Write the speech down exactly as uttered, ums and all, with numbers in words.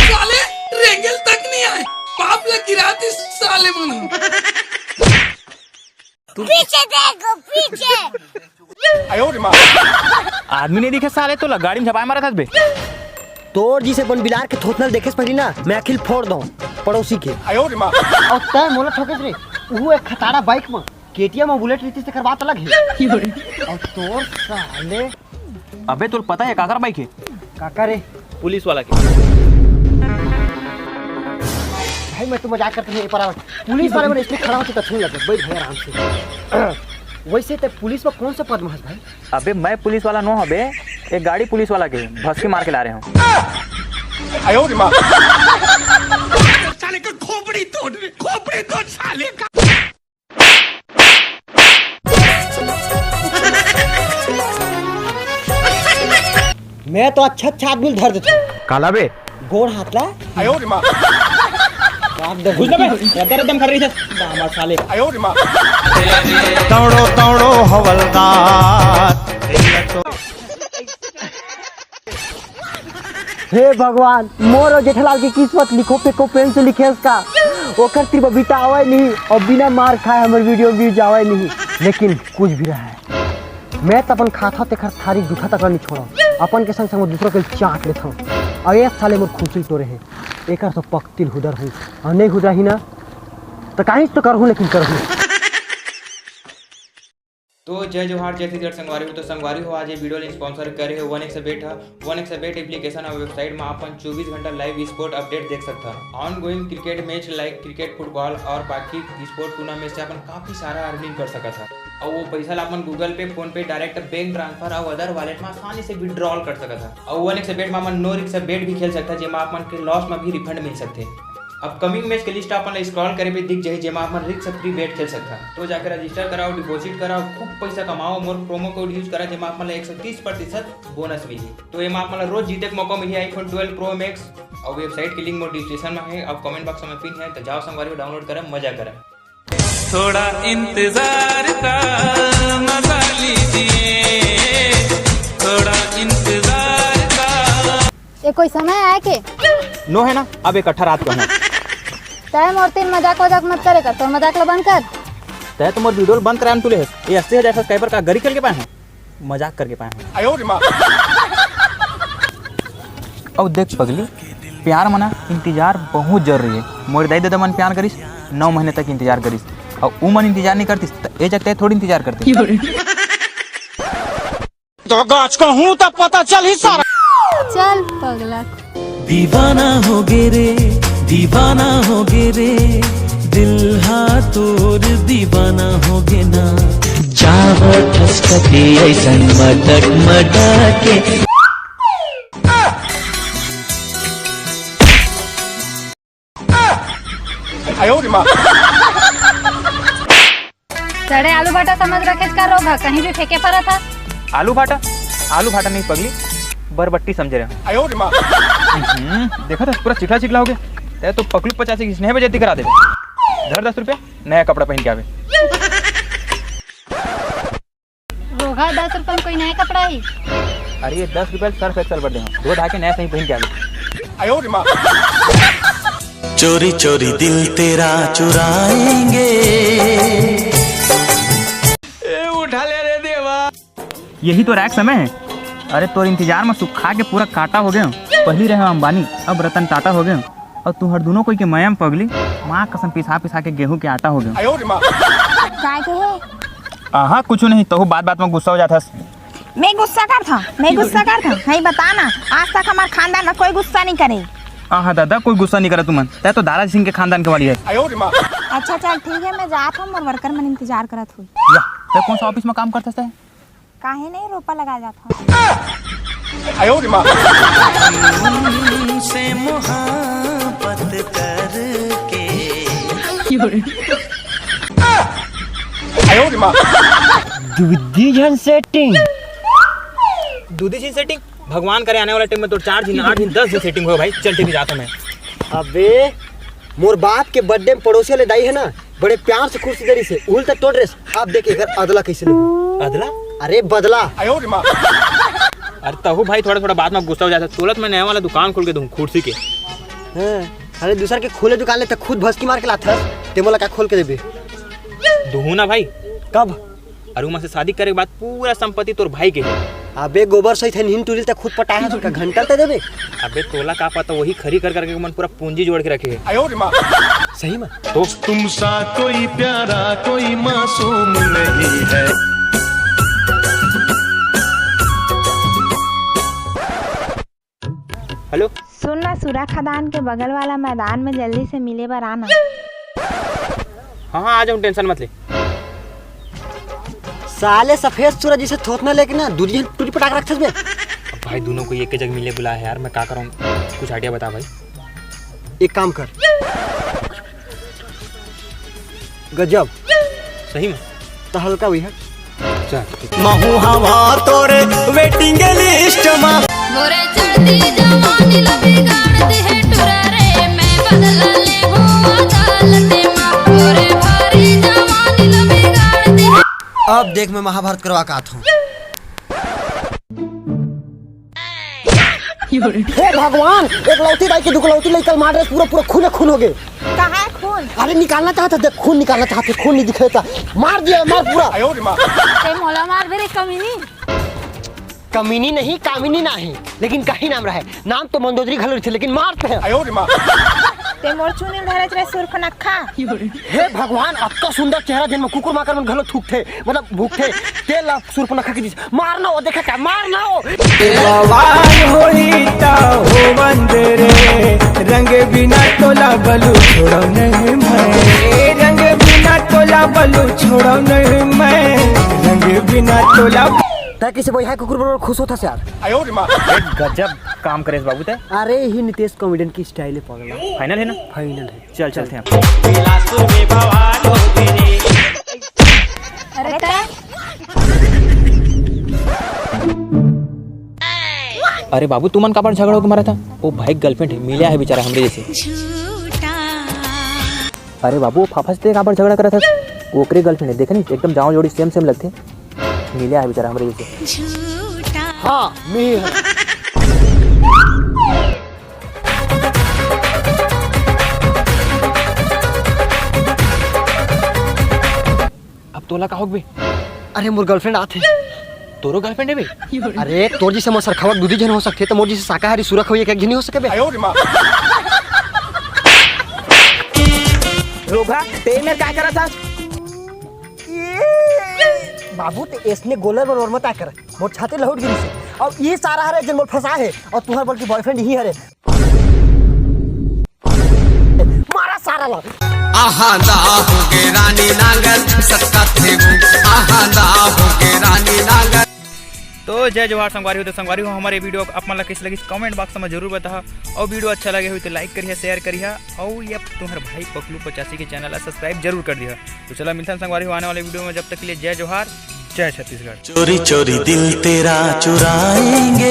साले, रेंगल तक नहीं आए, पाप लग गिरा दिस साले मन। पीछे देखो, पीछे। आदमी नहीं दिखे साले, तो गाड़ी में झपाए मारत हस बे। तोर जिसे बन बिलार के थोथनल देखेस पहली ना, मैं अखिल फोड़ दो पड़ोसी के। और तय मोला ठोकेस रे, वो एक खटारा बाइक में, केटीएम और बुलेट रहती से करवात अलग है। और तोर साले अबे, तोल पता है काकर बाइक है? काकर है? पुलिस वाला के। भाई, मैं तो मजाक करते हैं, पर पुलिस वाले मैंने इसलिए खड़ा होते तथुन लगे, बैठ भाई आराम से। वैसे तो पुलिस में कौन सा पद में है भाई? अबे, मैं पुलिस वाला नो हबे, एक गाड़ी पुलिस वाला के भसकी मार के ला रहे हूँ। आयो रे माँ। साले का खोपड़ी तोड़ रे, खोपड़ी तोड़ साले का। मैं तो अच्छा अच्छा आदमी ल धर देथों। काला बे? गोड़ हाथ ला। आयो रे माँ। बाप दे। घुस ना बे, एकदम एकदम कर रही थे। दामा साले। आयो रे माँ। दौड़ो दौड़ो हवलदार। हे भगवान, मोर अउ जेठालाल के किस्मत लिखो फेंको पेन से लिखे का। ओकर तीर बबीता आवे नहीं और बिना मार खाए हमर वीडियो व्यूज आवे नहीं। लेकिन कुछ भी रहा है, मैं त अपन खाता तेखर थारी जूठा तक नहीं छोड़ा। अपन के संग संग दूसरों के चाट लेता हूँ। और ये साले मोर खुशी तोरे है, एकर तो पक्तिल हुदर हूँ। और नहीं हुदर ही ना, तो काहीं तो करहूँ, लेकिन करहूँ। तो जय जोहार, जय छत्तीसगढ़ संगवारी हो। तो संगवारी हो, आज ये वीडियो ला स्पॉन्सर करे हे वन एक्स बेट ह। वन एक्स बेट एप्लीकेशन और वेबसाइट में अपन चौबीस घंटा लाइव स्पोर्ट अपडेट देख सकता। On going cricket match like cricket, football और बाकी स्पोर्ट टूर्नामेंट से अपन काफी सारा अर्निंग कर सकता। और वो पैसा ला अपन गूगल पे, फोन पे, डायरेक्ट बैंक ट्रांसफर और अदर वॉलेट में आसानी से विड्रॉल कर सकता। और वन एक्स बेट में अपन नो रिस्क बेट भी खेल सकता, जेमा अपन के लॉस में भी रिफंड मिल सकते। अपकमिंग मैच के लिस्ट अपन ला स्क्रॉल करे पे दिख जाही, जेमा अपन रिस्क फ्री बेट खेल सकथा। तो जाके रजिस्टर कराओ, डिपॉजिट कराओ, खूब पैसा कमाओ। मोर प्रोमो कोड यूज करा, जेमा अपन ला एक सौ तीस प्रतिशत बोनस मिलही। तो एमा अपन ला रोज जीते के मौका मिलही iPhone twelve Pro Max। और वेबसाइट के लिंक मोर डिस्क्रिप्शन में है, और कमेंट बॉक्स में पिन है, तो जाओ संगवारी हो, डाउनलोड करा, मजा करा। थोड़ा इंतजार का मजा लीजिए, थोड़ा इंतजार का। ये कोई समय आय के? नो है ना, अब इकट्ठा रात को है। तय मोर तीर मजाक वजाक मत करे कर, तोर मजाक ला बंद कर। तय तो मोर वीडियो ला बंद कराए म तुले है। ये अस्सी हजार सब्सक्राइबर का गरी खेल के पाए हैं, मजाक करके पाए हैं। आयो रे माँ। अउ देख पगली, प्यार मना इंतजार बहुत जरूरी है। मोर दाई ददा मन प्यार करिस, नौ महीने तक इंतजार करिस, अउ उ मन इंतजार नहीं करतिस, त ए जगह तय थोड़ी इंतजार करतिस। तो गाछ का हूँ तब पता चल ही सारा। चल पगला। दीवाना हो गे रे, दीवाना हो गे रे, दिल हा तोर दीवाना हो गे ना। जाव ठसकती ऐसन मटक मटक के। आयो रे माँ। सड़े आलू भाटा समझ रखेस का रोग ह, कहीं भी फेंके परत ह। आलू भाटा? आलू भाटा नहीं पगली, बरबट्टी समझे रहे। आयो रे माँ। हम्म, देखा था पूरा चिखला चिखला हो गया। तय तो पकलू पचास की स्नेह बेइज्जती करा दे। धर दस रुपया, नया कपड़ा पहन के आवे। रोगहा, दस रुपया में कोई नया कपड़ा ही? अरे, ये दस रुपया सर्फ एक्सेल पर दे, धो धा के नया सही पहन के आ गए। आयो रे माँ। चोरी चोरी दिल तेरा चुराएंगे। ए, उठा ले रे देवा। यही तो रैक समय है। अरे, तोर इंतजार में सुखा के पूरा काटा हो गए। पहली रहे अंबानी, अब रतन टाटा हो गए। अउ तुहर दुनो कोई के मया म पगली, माँ कसम पिसा पिसा के गेहूं के आटा हो गयो। आयो रे माँ। काय के हे? आहा, कुछ नहीं, तहू बात बात में गुस्सा हो जात हस। मैं गुस्सा करत हंव, मैं गुस्सा करत हंव। हई बता ना, आज तक हमार खानदान में कोई गुस्सा नहीं करे। आहा दादा, कोई गुस्सा नहीं करे तुमन। तय तो दारा सिंह के खानदान के वाली है। आयो रे माँ। अच्छा चल ठीक है, मैं जात हंव, मोर वर्कर मन इंतजार करत होही। या, तय कौन सा ऑफिस में काम करत हस तय? काहे नहीं रोपा लगा जात हव? आयो रे माँ। से मोहब्बत करके। आयो रे माँ। दूधी झन सेटिंग। दूधी झन सेटिंग? भगवान करे आने वाला टाइम में तोर चार झन, आठ झन, दस झन सेटिंग हो भाई। चल ठीक है, जाता मैं। अबे, मोर बाप के बर्थडे में पड़ोसी वाले दाई है ना, बड़े प्यार से कुर्सी दे रही से, उल्टा तोड़ रहे से। अब देख एकर अदला कैसे लगी। अदला? अरे बदला। अरे तहु भाई, थोड़ा थोड़ा बात में गुस्सा हो जाता। तोला तो मैं नया वाला दुकान खोल के दूँ कुर्सी के। हाँ, अरे दूसर के खोले दुकान ले त खुद भसकी मार के लाथस, ते मोला का खोल के देबे? दूहू ना भाई। कब? अरे उमा से शादी करे के बाद पूरा संपत्ति तोर भाई के है। अबे गोबर सहित हनहिन टूरी ल त खुद पटाए हस, का घंटा ल त देबे? अबे तोला का पता, वही खरी कर करके मन पूरा पूंजी जोड़ के रखे है। सही में? तो तुम सा कोई प्यारा कोई मासूम नहीं है। हेलो। सुन ना, सूरा खदान के बगल वाला मैदान में जल्दी से मिले बर आना। हाँ हाँ, आ जाऊँ, टेंशन मत ले। साले सफेद सूरा जैसे थोथना लेके ना दूधी झन टूरी पटाक रखथस बे। अब भाई दोनों को एक जगह मिले बुलाया है यार, मैं का करूँ, कुछ आइडिया बता भाई। एक काम कर, गजब। सही में? त हल्का हुई है। चल। महू हवा तोरे वेटिंग लिस्ट मा। मोरे चढ़ती जवानी ला बिगाड़ दे है टुरा रे, मैं बदला ले हूँ अदालत मा। मोरे भारी जवानी ला बिगाड़ दे है। अब देख मैं महाभारत करवा का आत हूँ। हे भगवान, एक लौती दाई के दुकलौती लइका ल मार रहे, पूरा, पूरा खूने खून हो गए। कहाँ है खून? अरे निकालना चाहता, देख खून निकालना चाहते, खून नहीं दिखाता, मार दिया, मार पूरा। ते मोला मार दे रे कमीनी। कमीनी नहीं, कामिनी ना है, लेकिन कहीं नाम रहे, नाम तो मंदोदरी घलो रहिथे, लेकिन मारते हैं। ते मोर चुनिल धरत रहे सुर्पनखा। हे भगवान, अतका सुंदर चेहरा जेन में कुकुर माकर मन घलो थूकथे, मतलब भूकथे, तेल ला सुर्पनखा के जैसे मारना हो, देखा क्या मारना हो। बवाल होई ता हो मंदिरे, रंग बिना तोला बलू छोड़ो नहीं मैं, रंग बिना तोला बलू छोड़ो नहीं मैं, रंग बिना तोला। तै किसे बोई है कुकुर बरोबर खुश होता से यार। गजब काम करेस बाबू तै। अरे ही नितेश कॉमेडियन की स्टाइल है पगला। फाइनल है ना? फाइनल है। चल, चलते हैं। अरे तै? अरे बाबू, तुमन काबर झगड़ा होके मरा था? ओ भाई, गर्लफ्रेंड है, मिला है बेचारा हमरे जैसे। अरे बाबू, वो फाफा से काबर झगड़ा करा था? वो ओकरे गर्लफ्रेंड है, देखे नहीं, एकदम जाँव जोड़ी सेम सेम लगथे। मिला है बेचारा हमरे जैसे। हाँ, मिला है। अब तोला का होगे? अरे मोर गर्लफ्रेंड आथे। तोरो गर्लफ्रेंड है बे? अरे तोर जैसे मोर सरखवा दूधी झन हो सकथे, त मोर जैसे शाकाहारी सुरख होई एक, एक झन हो सके बे? रोघा, ते मेर का करा था? बाबू ते इसने गोलर बरोबर मत आ कर, मोर छाती लहुट गिरी से। अब ये सारा हरे जन मोर फंसा है और तुम्हारे बल्कि बॉयफ्रेंड ही हरे। मारा सारा ला। आहांदा होगे रानी नांगर सत्ता थे वो। आहांदा होगे रानी नांगर। तो जय जोहार संगवारी हो। तो संगवारी हो, हमारे वीडियो आप मन ला कैसे लगिस, कमेंट बॉक्स में जरूर बताहा। और वीडियो अच्छा लगे हो तो लाइक करिहा, शेयर करिहा। और ये तुम्हारे भाई पकलू पचासी के चैनल ला सब्सक्राइब जरूर कर दिहा। तो चला मिलता है संगवारी हो आने वाले वीडियो में, जब तक के लिए जय जोहार, जय छत्तीसगढ़। चोरी चोरी दिल तेरा चुराएंगे।